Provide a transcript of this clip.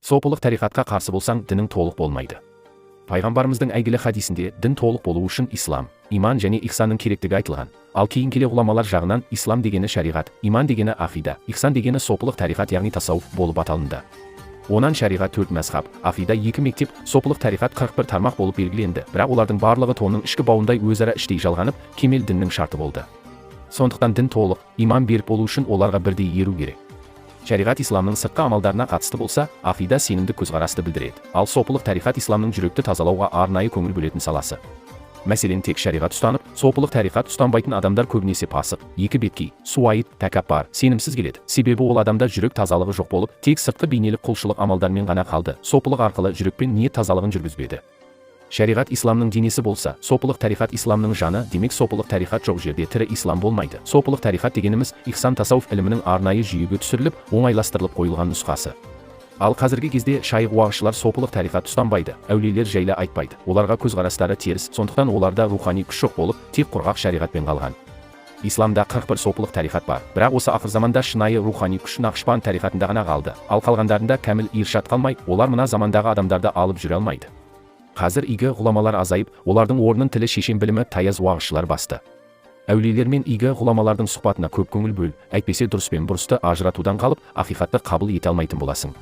Сопылық тариқатқа қарсы болсаң, дінің толық болмайды. Пайғамбарымыздың әйгілі хадисінде дін толық болу үшін ислам, иман және ихсанның керектігі айтылған. Ал кейін келе ғұламалар жағынан ислам дегені шариғат, иман дегені ақида, ихсан дегені сопылық тариқат, яғни тасауф болып аталынды. Онан шариғат төрт мазхаб, ақида екі мектеп, сопылық тариқат 41 тармақ болып белгіленді. Бірақ олардың барлығы тонның ішкі бауындай өзара іштей жалғанып, кемел діннің шарты болды. Сондықтан дін толық, иман берік болу үшін оларға бірдей еру керек. Шариғат исламның сыртқы амалдарына қатысты болса, ақида сенімді көзқарасты білдіреді. Ал сопылық тариқат исламның жүректі тазалауға арнайы көңіл бөлетін саласы. Мәселен, тек шариғат ұстанып, сопылық тариқат ұстанбайтын адамдар көбінесе пасық, екі беткей, суайыт, тәкаппар, сенімсіз келеді. Себебі ол адамда жүрек тазалығы жоқ болып, тек сыртқы бейнелік құлшылық амалдармен ғана қалды. Сопылық арқылы жүрекпен ниет тазалығын жүргізбеді. Шариғат исламның денесі болса, сопылық тариқат исламның жаны. Демек, сопылық тариқат жоқ жерде тірі ислам болмайды. Сопылық тариқат дегеніміз — ихсан тасауф ілімінің арнайы жүйеге түсіріліп, оңайластырылып қойылған нұсқасы. Ал қазіргі кезде шайх, уағызшылар сопылық тариқат ұстанбайды, әулиелер жайлы айтпайды. Оларға көзқарастары теріс, сондықтан оларда рухани күш жоқ болып, тек құрғақ шариғатпен қалған. Исламда 41 сопылық тариқат бар, бірақ осы ақыр заманда шынайы рухани күш Нақшбанд тариқатында ғана қалды. Ал қалғандарында кәміл иршат қалмай, олар мына замандағы адамдарды алып жүре алмайды. Қазір игі ғұламалар азайып, олардың орнын тілі шешен, білімі таяз уағызшылар басты. Әулиелер мен игі ғұламалардың сұхбатына көп көңіл бөл, әйтпесе дұрыс пен бұрысты ажыратудан қалып, ақиқатты қабыл ете алмайтын боласың.